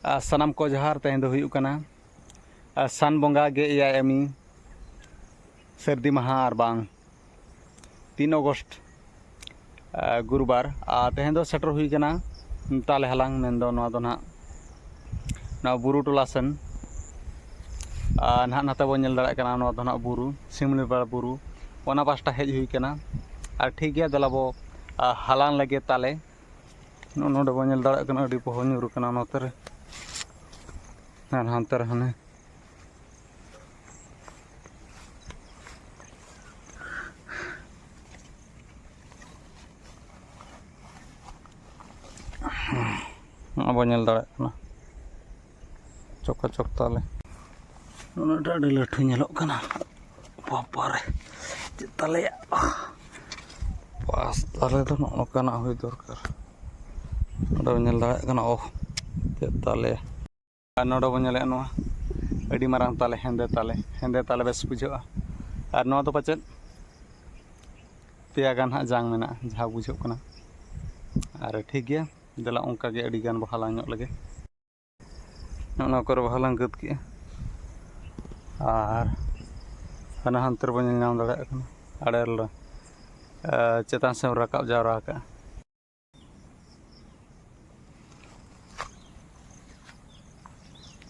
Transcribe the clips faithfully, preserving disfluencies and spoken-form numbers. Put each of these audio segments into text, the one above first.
ᱟᱨ ᱥᱟᱱᱟᱢ ᱠᱚ ᱡᱚᱦᱟᱨ᱾ ᱛᱮᱦᱮᱧ ᱫᱚ ᱦᱩᱭᱩᱜ ᱠᱟᱱᱟ, ᱟᱨ ᱥᱟᱱ ᱵᱚᱸᱜᱟ ᱜᱮ ᱮᱭᱟᱭ ᱟᱹᱢᱤ, ᱥᱟᱹᱨᱫᱤ ᱢᱟᱦᱟ ᱟᱨ ᱵᱟᱝ ᱛᱤᱱ ᱚᱜᱚᱥᱴ, ᱟᱨ ᱜᱩᱨᱩᱵᱟᱨ᱾ ᱟᱨ ᱛᱮᱦᱮᱧ ᱫᱚ ᱥᱮᱴᱮᱨ ᱦᱩᱭ ᱠᱟᱱᱟ ᱛᱟᱞᱮ ᱦᱟᱞᱟᱝ, ᱢᱮᱱᱫᱚ ᱱᱚᱣᱟ ᱫᱚ ᱱᱟᱦᱟᱜ ᱱᱚᱣᱟ ᱵᱩᱨᱩ ᱴᱚᱞᱟ ᱥᱮᱱ᱾ ᱟᱨ ᱱᱟᱦᱟᱜ ᱱᱟᱛᱮ ᱵᱚᱱ ᱧᱮᱞ ᱫᱟᱲᱮᱭᱟᱜ ᱠᱟᱱᱟ, ᱱᱚᱣᱟ ᱫᱚ ᱱᱟᱦᱟᱜ ᱵᱩᱨᱩ, ᱥᱤᱢᱞᱤᱯᱟᱲ ᱵᱩᱨᱩ, ᱚᱱᱟ ᱯᱟᱥᱴᱟ ᱦᱮᱡ ᱦᱩᱭ ᱠᱟᱱᱟ᱾ ᱟᱨ ᱴᱷᱤᱠ ᱜᱮᱭᱟ, ᱫᱮᱞᱟ ᱵᱚ, ᱟᱨ ᱦᱟᱞᱟᱝ ᱞᱮᱜᱮ ᱛᱟᱞᱮ᱾ ᱱᱚᱜᱼᱚ ᱱᱚᱰᱮ ᱵᱚᱱ ᱧᱮᱞ ᱫᱟᱲᱮᱭᱟᱜ ᱠᱟᱱᱟ, ᱟᱹᱰᱤ ᱯᱚᱦᱚ ᱧᱩᱨ ᱠᱟᱱᱟ ᱱᱚᱛᱮ ᱨᱮ᱾ ᱟᱨ ᱦᱟᱱᱛᱮ ᱨᱮ ᱦᱟᱱᱮ ᱱᱚᱜᱼᱚᱭ ᱵᱚᱱ ᱧᱮᱞ ᱫᱟᱲᱮᱭᱟᱜ ᱠᱟᱱᱟ ᱪᱚᱠᱟ ᱪᱚᱠ ᱛᱟᱞᱮ᱾ ᱱᱚᱜᱼᱚ ᱱᱚᱰᱮ ᱟᱹᱰᱤ ᱞᱟᱹᱴᱩ ᱧᱮᱞᱚᱜ ᱠᱟᱱᱟ᱾ ᱵᱟᱵᱟᱨᱮ, ᱪᱮᱫ ᱛᱟᱞᱮᱭᱟ? ᱯᱟᱥ ᱛᱟᱞᱮ ᱫᱚ ᱱᱚᱜᱼᱚ ᱱᱚᱝᱠᱟᱱᱟᱜ ᱦᱩᱭ ᱫᱚᱨᱠᱟᱨ᱾ ᱱᱚᱰᱮ ᱵᱚᱱ ᱧᱮᱞ ᱫᱟᱲᱮᱭᱟᱜ ᱠᱟᱱᱟ, ᱳᱦ, ᱪᱮᱫ ᱛᱟᱞᱮ! ᱟᱨ ᱱᱚᱰᱮ ᱵᱚᱱ ᱧᱮᱞᱮᱫᱼᱟ ᱱᱚᱣᱟ ᱟᱹᱰᱤ ᱢᱟᱨᱟᱝ ᱛᱟᱞᱮ, ᱦᱮᱸᱫᱮ ᱛᱟᱞᱮ, ᱦᱮᱸᱫᱮ ᱛᱟᱞᱮ ᱵᱮᱥ ᱵᱩᱡᱷᱟᱹᱜᱼᱟ᱾ ᱟᱨ ᱱᱚᱣᱟ ᱫᱚ ᱯᱟᱪᱮᱫ ᱯᱮᱭᱟ ᱜᱟᱱ ᱦᱟᱸᱜ ᱡᱟᱝ ᱢᱮᱱᱟᱜᱼᱟ, ᱡᱟᱦᱟᱸ ᱵᱩᱡᱷᱟᱹᱜ ᱠᱟᱱᱟ᱾ ᱟᱨ ᱴᱷᱤᱠ ᱜᱮᱭᱟ, ᱫᱮᱞᱟ ᱚᱱᱠᱟ ᱜᱮ ᱟᱹᱰᱤ ᱜᱟᱱ ᱵᱚ ᱦᱟᱞᱟᱝ ᱧᱚᱜ ᱞᱮᱜᱮ᱾ ᱱᱚᱜᱼᱚ ᱱᱚᱣᱟ ᱠᱚᱨᱮ ᱵᱚ ᱦᱟᱞᱟᱝ ᱜᱚᱫ ᱠᱮᱜᱼᱟ᱾ ᱟᱨ ᱦᱟᱱᱟ ᱦᱟᱱᱛᱮ ᱨᱮᱵᱚᱱ ᱧᱮᱞ ᱧᱟᱢ ᱫᱟᱲᱮᱭᱟᱜ ᱠᱟᱱᱟ, ᱟᱲᱮ ᱨᱮ, ᱮ, ᱪᱮᱛᱟᱱ ᱥᱮᱫ ᱵᱚᱱ ᱨᱟᱠᱟᱵ ᱡᱟᱣᱨᱟ ᱟᱠᱟᱫᱼᱟ᱾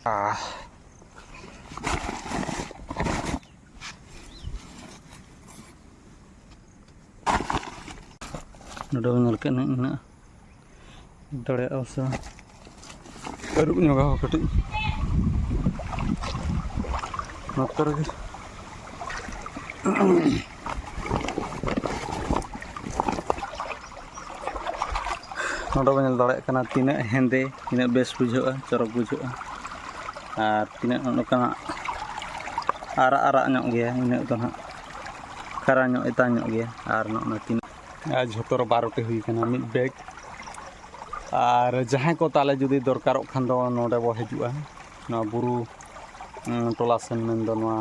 ᱟᱦ᱾ ᱱᱚᱰᱮ ᱵᱚᱱ ᱧᱮᱞ ᱠᱮᱫ ᱱᱤᱱᱟᱹᱜ ᱫᱟᱲᱮᱭᱟᱜᱼᱟ ᱥᱮ ᱟᱹᱨᱩᱵ ᱧᱚᱜᱟ ᱠᱟᱹᱴᱤᱡ ᱱᱚᱛᱮ ᱨᱮᱜᱮ᱾ ᱱᱚᱰᱮ ᱵᱚᱱ ᱧᱮᱞ ᱫᱟᱲᱮᱭᱟᱜ ᱠᱟᱱᱟ ᱛᱤᱱᱟᱹᱜ ᱦᱮᱸᱫᱮ, ᱛᱤᱱᱟᱹᱜ ᱵᱮᱥ ᱵᱩᱡᱷᱟᱹᱜᱼᱟ, ᱪᱚᱨᱚᱠ ᱵᱩᱡᱷᱟᱹᱜᱼᱟ᱾ ᱟᱨ ᱛᱤᱱᱟᱹᱜ ᱱᱚᱜᱼᱚ ᱱᱚᱝᱠᱟᱱᱟᱜ ᱟᱨᱟᱜ ᱟᱨᱟᱜ ᱧᱚᱜ ᱜᱮᱭᱟ, ᱤᱱᱟᱹᱜ ᱫᱚ ᱱᱟᱦᱟᱜ ᱠᱷᱟᱨᱟ ᱧᱚᱜ, ᱮᱛᱟᱝ ᱧᱚᱜ ᱜᱮᱭᱟ᱾ ᱟᱨ ᱱᱚᱜᱼᱚ ᱱᱟ ᱛᱤᱱᱟᱹᱜ, ᱟᱨ ᱡᱷᱚᱛᱚ ᱨᱮ ᱵᱟᱨᱚᱴᱤ ᱦᱩᱭ ᱠᱟᱱᱟ ᱢᱤᱫ ᱵᱮᱜᱽ᱾ ᱟᱨ ᱡᱟᱦᱟᱸᱭ ᱠᱚ ᱛᱟᱞᱮ ᱡᱩᱫᱤ ᱫᱚᱨᱠᱟᱨᱚᱜ ᱠᱷᱟᱱ ᱫᱚ ᱱᱚᱰᱮ ᱵᱚ ᱦᱤᱡᱩᱜᱼᱟ, ᱱᱚᱣᱟ ᱵᱩᱨᱩ, ᱩᱸ, ᱴᱚᱞᱟ ᱥᱮᱱ, ᱢᱮᱱᱫᱚ ᱱᱚᱣᱟ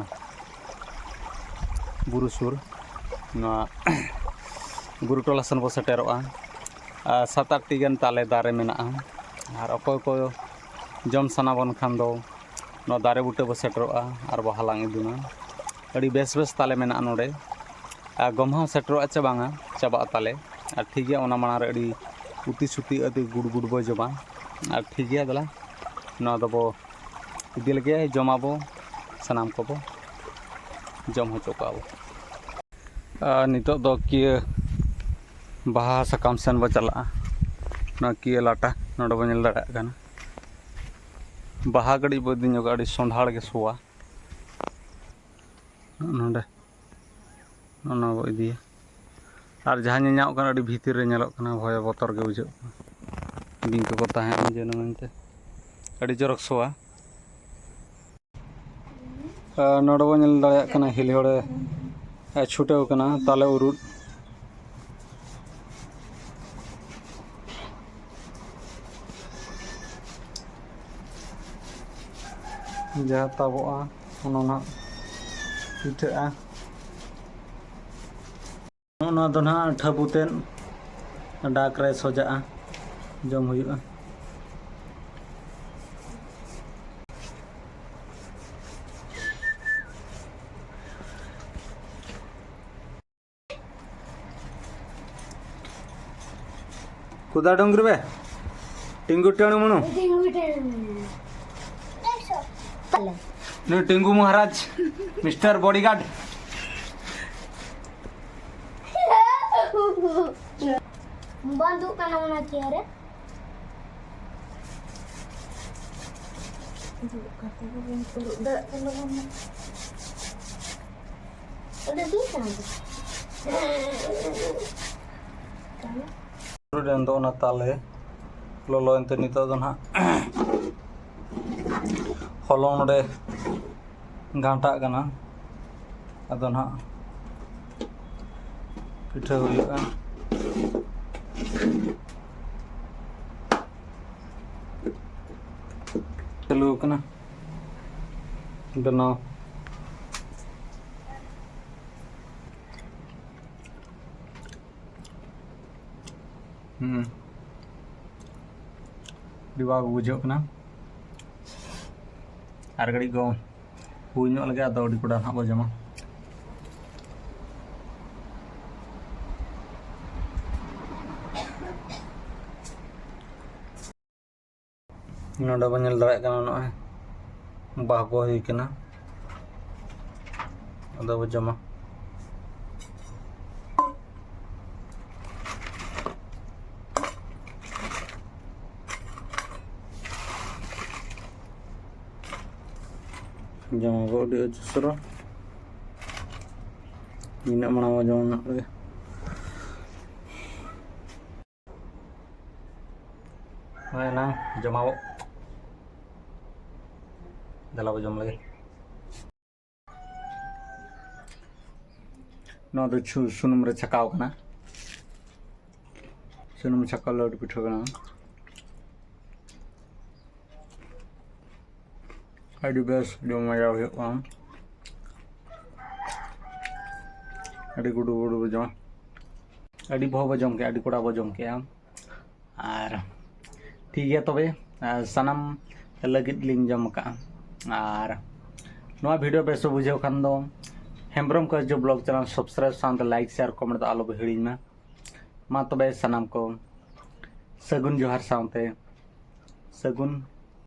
ᱵᱩᱨᱩ ᱥᱩᱨ, ᱱᱚᱣᱟ ᱵᱩᱨᱩ ᱴᱚᱞᱟ ᱥᱮᱱ ᱵᱚ ᱥᱮᱴᱮᱨᱚᱜᱼᱟ᱾ ᱟᱨ ᱥᱟᱛ ᱟᱴ ᱴᱤ ᱜᱟᱱ ᱛᱟᱞᱮ ᱫᱟᱨᱮ ᱢᱮᱱᱟᱜᱼᱟ᱾ ᱟᱨ ᱚᱠᱚᱭ ᱠᱚ ᱡᱚᱢ ᱥᱟᱱᱟ ᱵᱚᱱ ᱠᱷᱟᱱ ᱫᱚ ᱱᱚᱣᱟ ᱫᱟᱨᱮ ᱵᱩᱴᱟᱹ ᱵᱚ ᱥᱮᱴᱮᱨᱚᱜᱼᱟ ᱟᱨ ᱵᱚ ᱦᱟᱞᱟᱝ ᱤᱫᱤᱢᱟ᱾ ᱟᱹᱰᱤ ᱵᱮᱥ ᱵᱮᱥ ᱛᱟᱞᱮ ᱢᱮᱱᱟᱜᱼᱟ ᱱᱚᱰᱮ᱾ ᱟᱨ ᱜᱚᱢᱦᱟ ᱥᱮᱴᱮᱨᱚᱜᱼᱟ ᱪᱮ ᱵᱟᱝᱟ, ᱪᱟᱵᱟᱜᱼᱟ ᱛᱟᱞᱮ᱾ ᱟᱨ ᱴᱷᱤᱠ ᱜᱮᱭᱟ, ᱚᱱᱟ ᱢᱟᱲᱟᱝ ᱨᱮ ᱟᱹᱰᱤ ᱩᱛᱤ ᱥᱩᱛᱤ ᱟᱹᱰᱤ ᱜᱩᱲ ᱜᱩᱲ ᱵᱚ ᱡᱚᱢᱟ᱾ ᱟᱨ ᱴᱷᱤᱠ ᱜᱮᱭᱟ, ᱫᱮᱞᱟ ᱱᱚᱣᱟ ᱫᱚᱵᱚ ᱤᱫᱤ ᱞᱮᱜᱮ, ᱡᱚᱢᱟᱵᱚ, ᱥᱟᱱᱟᱢ ᱠᱚᱵᱚ ᱡᱚᱢ ᱦᱚᱪᱚ ᱠᱚᱣᱟ ᱵᱚ᱾ ᱟᱨ ᱱᱤᱛᱚᱜ ᱫᱚ ᱠᱤᱭᱟᱹ ᱵᱟᱦᱟ ᱥᱟᱠᱟᱢ ᱥᱮᱱ ᱵᱚ ᱪᱟᱞᱟᱜᱼᱟ᱾ ᱱᱚᱣᱟ ᱠᱤᱭᱟᱹ ᱞᱟᱴᱟ ᱱᱚᱰᱮ ᱵᱚ ᱧᱮᱞ ᱫᱟᱲᱮᱭᱟᱜ ᱠᱟᱱᱟ᱾ ᱵᱟᱦᱟ ᱠᱟᱹᱴᱤᱡ ᱵᱚ ᱤᱫᱤ ᱧᱚᱜᱟ, ᱟᱹᱰᱤ ᱥᱚᱸᱫᱷᱟᱲ ᱜᱮ ᱥᱚᱣᱟ᱾ ᱱᱚᱰᱮ ᱚᱱᱟ ᱵᱚ ᱤᱫᱤᱭᱟ᱾ ᱟᱨ ᱡᱟᱦᱟᱸ ᱧᱮᱞ ᱧᱟᱢᱚᱜ ᱠᱟᱱᱟ, ᱟᱹᱰᱤ ᱵᱷᱤᱛᱤᱨ ᱨᱮ ᱧᱮᱞᱚᱜ ᱠᱟᱱᱟ, ᱵᱷᱚᱭ ᱵᱚᱛᱚᱨ ᱜᱮ ᱵᱩᱡᱷᱟᱹᱜ ᱠᱟᱱᱟ᱾ ᱵᱤᱧ ᱠᱚᱠᱚ ᱛᱟᱦᱮᱸ ᱡᱮᱱᱚ ᱢᱮᱱᱛᱮ᱾ ᱟᱹᱰᱤ ᱪᱚᱨᱚᱠ ᱥᱚᱣᱟ᱾ ᱟᱨ ᱱᱚᱰᱮ ᱵᱚᱱ ᱧᱮᱞ ᱫᱟᱲᱮᱭᱟᱜ ᱠᱟᱱᱟ, ᱦᱤᱞᱤ ᱦᱚᱲᱮ ᱪᱷᱩᱴᱟᱹᱣ ᱠᱟᱱᱟ ᱛᱟᱞᱮ ᱩᱨᱩᱫ᱾ ᱡᱟᱦᱟᱸ ᱛᱟᱵᱚᱜᱼᱟ, ᱚᱱᱟ ᱱᱟᱦᱟᱜ ᱯᱤᱴᱷᱟᱹᱜᱼᱟ᱾ ᱱᱚᱜᱼᱚ ᱱᱚᱣᱟ ᱫᱚ ᱱᱟᱦᱟᱜ ᱴᱷᱟᱹᱵᱩ ᱛᱮᱫ ᱰᱟᱠ ᱨᱮ ᱥᱚᱡᱟᱜᱼᱟ, ᱡᱚᱢ ᱦᱩᱭᱩᱜᱼᱟ᱾ ᱠᱩᱫᱟ ᱰᱩᱝᱨᱤ ᱵᱮ, ᱴᱤᱝᱜᱩ ᱴᱟᱹᱬᱩ ᱢᱩᱬᱩ᱾ ᱱᱩᱭ ᱴᱤᱝᱜᱩ ᱢᱚᱦᱟᱨᱟᱡᱽ, ᱢᱤᱥᱴᱟᱨ ᱵᱚᱰᱤᱜᱟᱨᱰ᱾ ᱵᱟᱝ ᱫᱩᱜ ᱠᱟᱱᱟ ᱚᱱᱟ ᱪᱮᱭᱟᱨ ᱨᱮ᱾ ᱫᱩᱲᱩᱵ ᱠᱟᱛᱮ ᱜᱮ ᱵᱟᱹᱧ ᱫᱩᱲᱩᱵ ᱫᱟᱲᱮᱭᱟᱜ ᱠᱟᱱᱟ ᱞᱚᱜᱚᱱ ᱧᱚᱜ᱾ ᱚᱸᱰᱮ ᱫᱩᱲᱩᱵ ᱠᱟᱱᱟ ᱛᱚ᱾ ᱨᱮᱱ ᱫᱚ ᱚᱱᱟ ᱛᱟᱞᱮ ᱞᱚᱞᱚᱭᱮᱱ ᱛᱮ ᱱᱤᱛᱚᱜ ᱫᱚ ᱱᱟᱦᱟᱜ ᱦᱚᱞᱚᱝ ᱱᱚᱰᱮ ᱜᱷᱟᱱᱴᱟᱜ ᱠᱟᱱᱟ᱾ ᱟᱫᱚ ᱱᱟᱦᱟᱜ ᱯᱤᱴᱷᱟᱹ ᱦᱩᱭᱩᱜᱼᱟ᱾ ᱪᱟᱹᱞᱩ ᱟᱠᱟᱱᱟ ᱵᱮᱱᱟᱣ᱾ ᱦᱩᱸ, ᱟᱹᱰᱤ ᱵᱟᱝ ᱵᱩᱡᱷᱟᱹᱜ ᱠᱟᱱᱟ᱾ ᱟᱨ ᱠᱟᱹᱴᱤᱡ ᱠᱚ ᱦᱩᱭ ᱧᱚᱜ ᱞᱮᱜᱮ, ᱟᱫᱚ ᱟᱹᱰᱤ ᱠᱚᱰᱟ ᱱᱟᱦᱟᱜ ᱵᱚ ᱡᱚᱢᱟ᱾ ᱱᱚᱰᱮ ᱵᱚᱱ ᱧᱮᱞ ᱫᱟᱲᱮᱭᱟᱜ ᱠᱟᱱᱟ, ᱱᱚᱜᱼᱚᱭ ᱵᱟᱦᱟ ᱠᱚ ᱦᱩᱭ ᱠᱟᱱᱟ, ᱟᱫᱚ ᱵᱚ ᱡᱚᱢᱟ᱾ ᱡᱚᱢ ᱟᱵᱚ ᱟᱹᱰᱤ ᱩᱥᱟᱹᱨᱟ᱾ ᱱᱤᱱᱟᱹᱜ ᱢᱟᱲᱟᱝ ᱵᱚ ᱡᱚᱢ ᱧᱚᱜ ᱞᱮᱜᱮ᱾ ᱦᱳᱭ, ᱮᱱᱟᱝ ᱡᱚᱢ ᱟᱵᱚ᱾ ᱫᱮᱞᱟ ᱵᱚ ᱡᱚᱢ ᱞᱮᱜᱮ᱾ ᱱᱚᱣᱟ ᱫᱚ ᱪᱷᱩ-, ᱥᱩᱱᱩᱢ ᱨᱮ ᱪᱷᱟᱠᱟᱣ ᱠᱟᱱᱟ᱾ ᱥᱩᱱᱩᱢ ᱪᱷᱟᱠᱟᱣ ᱞᱟᱹᱰᱩ ᱯᱤᱴᱷᱟᱹ ᱠᱟᱱᱟ᱾ ᱟᱹᱰᱤ ᱵᱮᱥ, ᱟᱹᱰᱤ ᱢᱚᱡᱟ ᱦᱩᱭᱩᱜ ᱠᱟᱱᱟ᱾ ᱟᱹᱰᱤ ᱜᱩᱰᱩ ᱜᱩᱰᱩ ᱵᱚ ᱡᱚᱢᱟ᱾ ᱟᱹᱰᱤ ᱵᱚᱦᱚ ᱵᱚ ᱡᱚᱢ ᱠᱮᱜᱼᱟ, ᱟᱹᱰᱤ ᱠᱚᱲᱟ ᱵᱚ ᱡᱚᱢ ᱠᱮᱜᱼᱟ᱾ ᱟᱨ ᱴᱷᱤᱠ ᱜᱮᱭᱟ ᱛᱚᱵᱮ, ᱟᱨ ᱥᱟᱱᱟᱢ ᱞᱟᱹᱜᱤᱫ ᱞᱤᱧ ᱡᱚᱢ ᱠᱟᱜᱼᱟ᱾ ᱟᱨ ᱱᱚᱣᱟ video ᱵᱮᱥ ᱵᱚ ᱵᱩᱡᱷᱟᱹᱣ ᱠᱷᱟᱱ ᱫᱚ ᱦᱮᱢᱵᱨᱚᱢ ᱠᱟᱹᱡᱩ vlog channel subscribe ᱥᱟᱶᱛᱮ like, share, comment ᱫᱚ ᱟᱞᱚ ᱵᱚ ᱦᱤᱲᱤᱧ ᱢᱟ᱾ ᱢᱟ ᱛᱚᱵᱮ ᱥᱟᱱᱟᱢ ᱠᱚ ᱥᱟᱹᱜᱩᱱ ᱡᱚᱦᱟᱨ ᱥᱟᱶᱛᱮ ᱥᱟᱹᱜᱩᱱ